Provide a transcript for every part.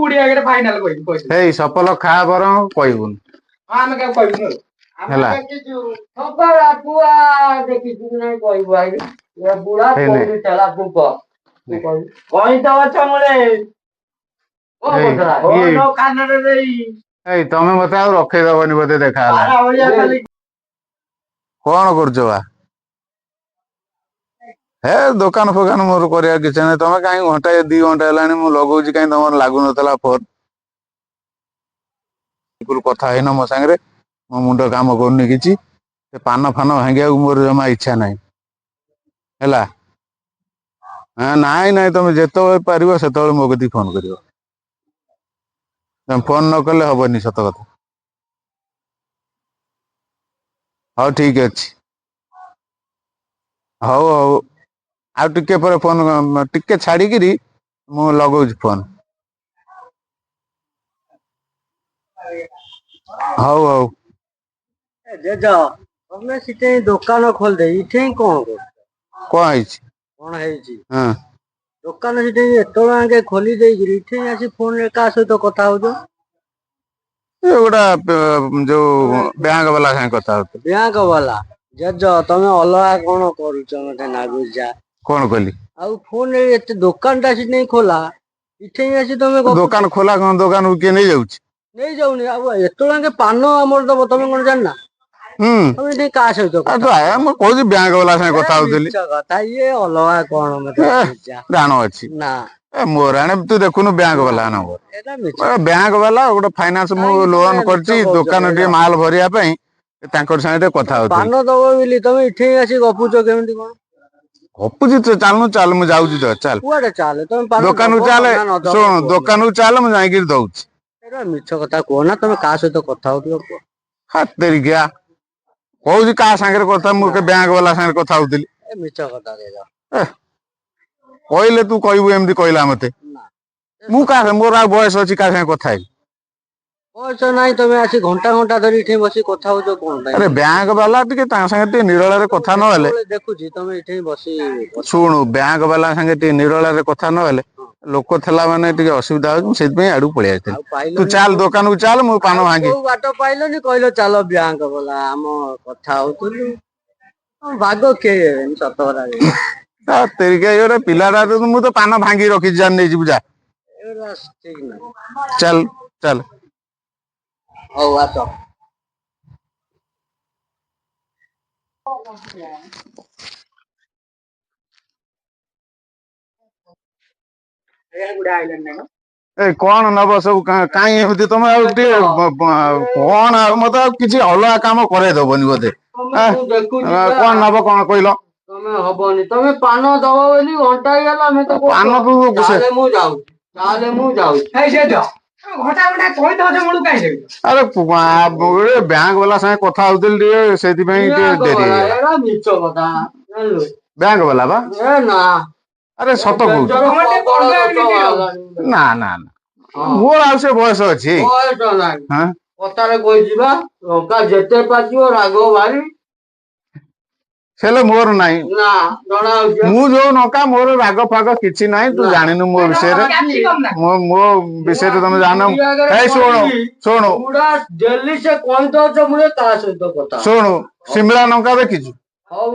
ବୁଢୀ ଆଗରେ ଫାଇନାଲ କହିବି କହିବି। ହେଇ ସଫଲ ଖା ବରଂ କହିବୁନି। ହଁ, ଆମେ କାହାକୁ କହିବୁନି ଆଉ। ହେଲା। ଦେଖିଛୁ ସକାଳ ପୁଆ ଦେଖିଛୁ କି ନାଇଁ କହିବୁ I ଏ ବୁଢା ହେଇ ନେ। କୋଉଠି ଥିଲା ତୁ କହ, ତୁ କହିବୁ କଇଁ ତ ଗଛ ମୂଳେ କଣ ହେଇ, କରୁଥିଲା? ଇଏ- ଫୋନ କାନରେ ଦେଇ ଏଇ ତମେ ମତେ ଆଉ ରଖେଇଦବନି ବୋଧେ ଦେଖା ହେଲା। ପାରା ଭଳିଆ ଖାଲି। କଣ କରୁଛ ବା? ହେ ଦୋକାନ ଫୋକାନ ମୋର କରିବା କିଛି ନାହିଁ। ତମେ କାହିଁ ଘଣ୍ଟାଏ 2 ଘଣ୍ଟା ହେଲାଣି ମୁଁ ଲଗଉଛି, କାହିଁ ତମର ଲାଗୁନଥିଲା ଫୋନ? ବିଲକୁଲ କଥା ହେଇନ ମୋ ସାଙ୍ଗରେ, ମୋ ମୁଣ୍ଡ କାମ କରୁନି କିଛି। ସେ ପାନ ଫାନ ଭାଙ୍ଗିବାକୁ ମୋର ଜମା ଇଚ୍ଛା ନାହିଁ। ହେଲା, ନାଇଁ ନାଇଁ, ତମେ ଯେତେବେଳେ ପାରିବ ସେତେବେଳେ ମୋ କତିକି ଫୋନ କରିବ। ତମେ ଫୋନ ନ କଲେ ହବନି, ସତ କଥା। ହଉ ଠିକ ଅଛି, ହଉ ହଉ, ଆଉ ଟିକେ ପରେ ଫୋନ, ଟିକେ ଛାଡିକିରି ମୁଁ ଲଗଉଛି ଫୋନ। ହଉ ହଉ। ଜେଜ, ତମେ ସେଠି ଦୋକାନ ଖୋଲିଦେଇ ଇଠି କଣ କରୁଛ? କଣ ହେଇଛି? କଣ ହେଇଛି? ହଁ, ଦୋକାନ ସେଠି ଏତେବେଳେ ଆଗେ ଖୋଲି ଦେଇକିରି ଇଠି ଆସି ଫୋନ ରେ କାହା ସହିତ କଥା ହଉଛ? ଏ ଗୋଟା ଯୋଉ ବ୍ୟାଙ୍କ ବାଲା ସାଙ୍ଗେ କଥା ହଉଥିଲି। ବ୍ୟାଙ୍କ ବାଲା? ଜେଜ, ତମେ ଅଲଗା କଣ କରୁଛ ମତେ ନାଗୁଚା। କଣ କଲି? ଆଉ ଫୋନ ରେ ଏତେ ଦୋକାନ ଟା ସେଠି ନେଇ ଖୋଲା, ଇଠି ଆସି ତମେ ଗପୁଛ। ଦୋକାନ ଖୋଲା କଣ ଦୋକାନକୁ କିଏ ନେଇଯାଉଛି? ନେଇଯାଉନି, ଆଉ ଏତେବେଳେ ଆଗେ ପାନ ଆମର ଦବ, ତମେ କଣ ଜାଣିନା? ହୁଁ। ତମେ ଏଠି କାହା ସହିତ ଆଉ କଥା ତ ଆଜ୍ଞା, ମୁଁ କହୁଛି ବ୍ୟାଙ୍କ ବାଲା ସାଙ୍ଗେ କଥା ହଉଥିଲି। ମିଛ କଥା, ଇଏ ଅଲଗା କଣ ମତେ ଲାଗୁଚା। ରାଣ ଅଛି। ନା। ଏ ମୋର ଆଣେ, ତୁ ଦେଖୁନୁ ବ୍ୟାଙ୍କ ବାଲା ନମ୍ବର। ଏଟା ମିଛ। ବ୍ୟାଙ୍କ ବାଲା ଗୋଟେ ଫାଇନାନ୍ସ ମୁଁ କାହିଁକି ଲୋନ ତମେ ମିଛ କରିଛି କହୁଛ ଦୋକାନ ଟିକେ ଏଇଟା? ମାଲ ଭରିବା ପାଇଁ, ତାଙ୍କର ସାଙ୍ଗେ ଟିକେ କଥା ହଉଥିଲି। ପାନ ଦବ ବୋଲି ତମେ ଏଠି ଆସି ଗପୁଛ କେମିତି କଣ? ଗପୁଛି ତ, ଚାଲୁନୁ ଚାଲ, ମୁଁ ଯାଉଛି ତ, ଚାଲ। କୁଆଡେ ଚାଲେ? ତମେ ପାନ ଦୋକାନକୁ ଦବ ଚାଲେ। ନା ନ ଦବ ଶୁଣୁ, କୁହ। ଦୋକାନକୁ ଚାଲ, ମୁଁ ଯାଇକିରି ଦଉଛି। ଏଟା ମିଛ କଥା କୁହ ନା, ତମେ କାହା ସହିତ କଥା ହଉଥିଲ କୁହ। ହାତେରିକିଆ, କହୁଛି କାହା ସାଙ୍ଗରେ କଥା? ମୁଁ ବ୍ୟାଙ୍କ ବାଲା ସାଙ୍ଗରେ କଥା ହଉଥିଲି। ଏ ମିଛ କଥା ଦେଇଦ। କହିଲେ ତୁ କହିବୁ ଏମିତି କହିଲା ମତେ। ନା। ମୁଁ କାହା, ମୋର ଆଉ ବୟସ ଅଛି କାହା ସାଙ୍ଗେ କଥା ହେବି? ବୟସ ନାହିଁ, ତମେ ଆସି ଘଣ୍ଟା ଘଣ୍ଟା ଧରି ଏଠି ବସି କଥା ହଉଛ କଣ ପାଇଁ? ଆରେ ବ୍ୟାଙ୍କ ବାଲା ଟିକେ ତାଙ୍କ ସାଙ୍ଗେ ଟିକେ ନିରଳାରେ କଥା ନହେଲେ ଯେତେବେଳେ ଦେଖୁଛି ତମେ ଏଠି ବସି ଶୁଣୁ, ବ୍ୟାଙ୍କ ବାଲା ସାଙ୍ଗେ ଟିକେ ନିରଳାରେ କଥା ନହେଲେ ଲୋକ ଥିଲା ମାନେ ଟିକେ ଅସୁବିଧା ହଉଛି, ମୁଁ ସେଇଥିପାଇଁ ଆଡକୁ ପଳେଇ ଆସିଥିଲି। ଆଉ ତୁ ପାଇଲନି ଚାଲ, ଦୋକାନକୁ ଚାଲ, ମୁଁ ପାନ ଆଉ ଭାଙ୍ଗି କୋଉ ବାଟ ପାଇଲନି, କହିଲ ଚାଲ ବ୍ୟାଙ୍କ ବାଲା ଆମ କଥା ହଉଥିଲୁ। ଭାଗ କିଏ ହେବେନି, ସତ କଥା କହିଲି। ତେରିକା ଗୋଟେ ପିଲାଟା ତ, ମୁଁ ତ ପାନ ଭାଙ୍ଗି ରଖିଛି, ଯା ନେଇଯିବୁ ଯା। ଏଗୁଡ଼ା ଠିକ ନାହିଁ। ଚାଲ ଚାଲ। ହଉ ଆସ। ବୁଢା ଆଇଲାଣି ନା କଣ? ଏ କଣ ନବ ସବୁ? କାଇଁ ଏମିତି ତମେ ଆଉ ଟିକେ କଣ ଆଉ ମତେ ଆଉ କିଛି ଅଲଗା କାମ କରେଇ ଦବନି ବୋଧେ? ତମେ ମୁଁ ଦେଖୁଛି କଣ ନବ କଣ କହିଲ? ତମେ ହବନି, ତମେ ପାନ ଦବ ବୋଲି ଘଣ୍ଟା ହେଇଗଲା। ଆମେ ତ ପାନ ତୁ ତାହେଲେ ମୁଁ ଯାଉଛି, ତାହେଲେ ମୁଁ ଯାଉଛି। ହେଇ ସେ ଯ ଘଣ୍ଟା ଘଣ୍ଟା କହିଦବ ମୂଳୁ କାହିଁ ଯାଉଛ? ଆରେ ବ୍ୟାଙ୍କ ବାଲା ସାଙ୍ଗେ କଥା ହଉଥିଲି ଟିକେ, ସେଇଥିପାଇଁ ଟିକେ ବ୍ୟାଙ୍କ ଡେରି ବାଲା, ହେଇଗଲା। ଏରା ମିଛ କଥା ଜାଣିଲୁ? ବ୍ୟାଙ୍କ ବାଲା ବା। ଏ ନା। ଆରେ ସତ କହୁଛି। ତମର ଟିକେ ପ୍ରବଳ କଣ୍ଡୁଆ ଦୋଷ ନୀତି ଆଉ। ବାହାରିଲାଣି। ନା ନା ନା, ହଁ। ମୋର ଆଉ ସେ ବୟସ ଅଛି? ବୟସ ନାହିଁ। ହଁ, କଥାରେ କହିଯିବା, ଲଙ୍କା ଯେତେ ପାଚିବ ରାଗ ଭାରି। ହେଲେ ମୋର ନାହିଁ। ନା, ଜଣା ହଉଛି। ମୁଁ ଯୋଉ ନଙ୍କା, ମୋର ରାଗ ଫାଗ କିଛି ନାହିଁ, ତୁ ନା। ଜାଣିନୁ ମୋ ବିଷୟରେ। କ୍ୟାପ୍ସିକମ୍ ନା? ମୋ ବିଷୟରେ ତମେ ଜାଣ। ବୁଢୀ ଆଗରେ ଏଇ ଶୁଣୁ, କହିବି, ଶୁଣୁ, ବୁଢା ଡେଲି ସେ କହିଦଉଛ ମୁଁ ତା ସହିତ କଥା। ଶୁଣୁ, ଶିମଳା ଲଙ୍କା ଦେଖିଛୁ? ହଉ।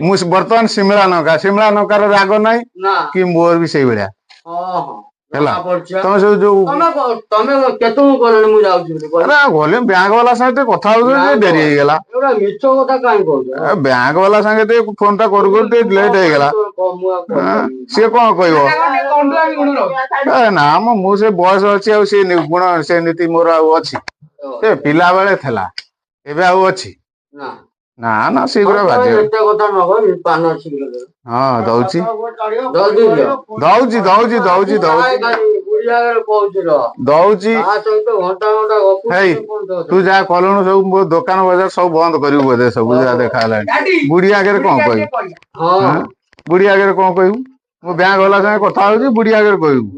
ମୁଁ ବର୍ତ୍ତମାନ ଶିମଳା ଲଙ୍କା, ଶିମଳା ଲଙ୍କାର ରାଗ ନାହିଁ ନା କି ମୋର ବି ସେଇଭଳିଆ। ହଁ ହଁ, ହେଲା। ଜଣା ପଡୁଛି। ତମେ ସବୁ ଯୋଉ ତମେ ତମେ କେତେବେଳକୁ କହିଲଣି ମୁଁ ଯାଉଛି ବୋଲି କହିଲ? ଆରେ ଗଲେ ବ୍ୟାଙ୍କ ବାଲା ସାଙ୍ଗେ ଟିକେ କଥା ହଉଥିଲି, ଟିକେ ଡେରି ହେଇଗଲା। ଏଗୁଡ଼ା ମିଛ କଥା କାହିଁ କହୁଛ? ବ୍ୟାଙ୍କ ବାଲା ସାଙ୍ଗେ ଟିକେ ଫୋନ ଟା କରୁ କରୁ ଟିକେ ଲେଟ୍ ହେଇଗଲା। ମୁଁ ଆଉ ହଁ, କହିପାରିବିନି। ସିଏ କଣ କହିବ? ତାଙ୍କର ଟିକେ କଣ୍ଡୁଆ ବି ଗୁଣ ରହୁଛି। ଏ ନା ମୁଁ ସେ ବୟସ ଅଛି ଆଉ ସେ ଗୁଣ ସେ ନୀତି ମୋର ଆଉ ଅଛି? ସେ ପିଲା ବେଳେ ଥିଲା, ଏବେ ଆଉ ଅଛି? ନା। ନା ନା, ସେଗୁରା ହଉ, ତମେ ବାଜେ। ଏତେ କଥା ନ କହି ପାନ ଶୀଘ୍ର ଦିଅ। ହଁ ଦଉଛି। ଜଲଦି ଦିଅ। ଦଉଛି ଦଉଛି ଦଉଛି ଦଉଛି। ଖାଲି ବୁଢୀ ଆଗରେ କହୁଛି ରହ। ଦଉଛି। ତା ସହିତ ଘଣ୍ଟା ଘଣ୍ଟା ଗପୁଛୁ, ହେଇ, କଣ ଦଉଛ? ତୁ ଯାହା କଲୁଣୁ ସବୁ ମୋ ଦୋକାନ ବଜାର ସବୁ ବନ୍ଦ କରିବୁ ବୋଧେ, ସବୁ ଯାହା ଦେଖା ହେଲାଣି। ଡାଡି, ବୁଢୀ ଆଗରେ କଣ ବୁଢୀ କହିବୁ? ଆଗରେ କହିବା। ହଁ। ହଁ? ବୁଢୀ ଆଗରେ କଣ କହିବୁ? ମୁଁ ବ୍ୟାଙ୍କ ବାଲା ସାଙ୍ଗେ କଥା ହଉଛି, ବୁଢୀ ଆଗରେ କହିବୁ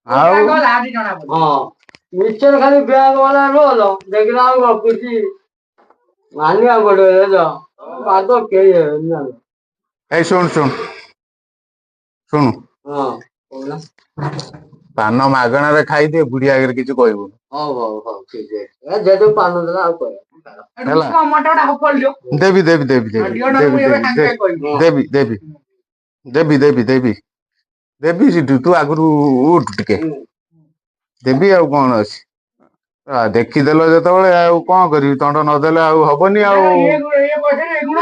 ଆଉ? ବ୍ୟାଙ୍କ ବାଲା ଆଜି ଜଣା ପଡିବ। ହଁ, ମିଛରେ ଖାଲି ବ୍ୟାଙ୍କ ବାଲା ରୋଲ ଦେଖିଲା ଆଉ ଗପୁଛି, ମାନିବାକୁ ପଡିବ ଜାଣିଛ? ବାଦ କେହି ହେବେନି ଜାଣିଲ। ଏଇ ଶୁଣୁ ଶୁଣୁ ଶୁଣୁ। ହଁ, କହୁନା। ପାନ ମାଗଣାରେ ଖାଇଦେ, ବୁଢୀ ଆଗରେ କିଛି କହିବୁନି। ହଉ ହଉ ହଉ, ଠିକ ଅଛି। ଏ ଯେହେତୁ ପାନ ଦେଲା, ଆଉ କହିବ। ହେଲା। ମତେ ଗୋଟେ ହଫଲ ଦିଅ। ଦେବି ଦେବି ଦେବି ଦେବି। ଦିଅ ନା, ଦେବି। ମୁଁ ଏବେ ଦେବି। ସାଙ୍ଗେ ସାଙ୍ଗେ କହିବି। ଦେବି ଦେବି ଦେବି ଦେବି ଦେବି ଦେବି। ସେଠୁ ତୁ ଆଗରୁ ଉଠ ଟିକେ। ଦେବି, ଆଉ କଣ ଅଛି? ଦେଖିଦେଲ ଯେତେବେଳେ, ଆଉ କଣ କରିବି? ତଣ୍ଡ ନଦେଲେ ଆଉ ହବନି ଆଉ। ଏ ପଇସାରେ ଏ ଗୁଣ।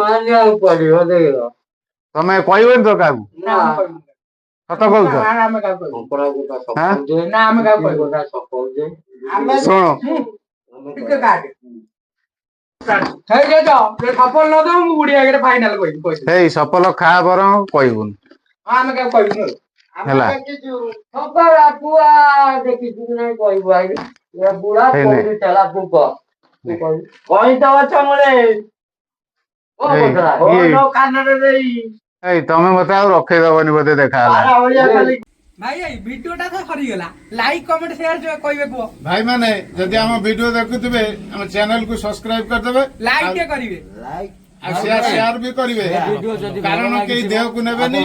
ମାନିବାକୁ ପଡିବ, ଦେଖିଲ। ତମେ କହିବନି ତ କାହାକୁ? ନା, ଆମେ କହିବୁନି। ସତ କହୁଛ? ନା, ଆମେ କାହାକୁ କହିବୁନି। କଙ୍କଡା ଗୋଟା ସଫଉଜେ। ନା, ଆମେ କାହାକୁ କହିବୁନି। ଗୋଟା ସଫଉଜେ। ଶୁଣ। ଟିକେ କାଟେ। ହେଇ ଜେଜ, ଯଦି ସଫଲ ନ ଦବୁ, ମୁଁ ବୁଢୀ ଆଗରେ ଫାଇନାଲ କହିବି କହିବି। ହେଇ, ସଫଲ ଖା ବରଂ କହିବୁନି। ହଁ, ଆମେ କାହାକୁ କହିବୁନି ଆଉ। ହେଲା। ସକାଳ ପୁଆ ଦେଖିଛୁ କି ନାଇଁ କହିବୁ। I ଏ ବୁଢା। ହେଇ ନେ। କୋଉଠି ଥିଲା, ତୁ କହ, ତୁ କହିବୁ। କହି ତ ଅଛ ମୂଳେ। କଣ ହେଇ, କରୁଥିଲା? କାନରେ ଦେଇ। ଏଇ, ତମେ ମତେ ଆଉ ରଖେଇଦବନି ବୋଧେ, ଦେଖା ହେଲା। ଭାଇ, ଏଇ ଭିଡିଓଟା ତ ସରିଗଲା। ଲାଇକ୍, କମେଣ୍ଟ, ସେୟାର କହିବେ, କୁହ। ଭାଇମାନେ, ଯଦି ଆମ ଭିଡିଓ ଦେଖୁଥିବେ, ଆମ ଚ୍ୟାନେଲ କୁ ସବସ୍କ୍ରାଇବ କରିଦେବେ। ଲାଇକ୍ ଟିକେ କରିବେ। ଆଉ ସେୟାର ବି କରିବେ, କାରଣ କେହି ଦେହକୁ ନେବେନି।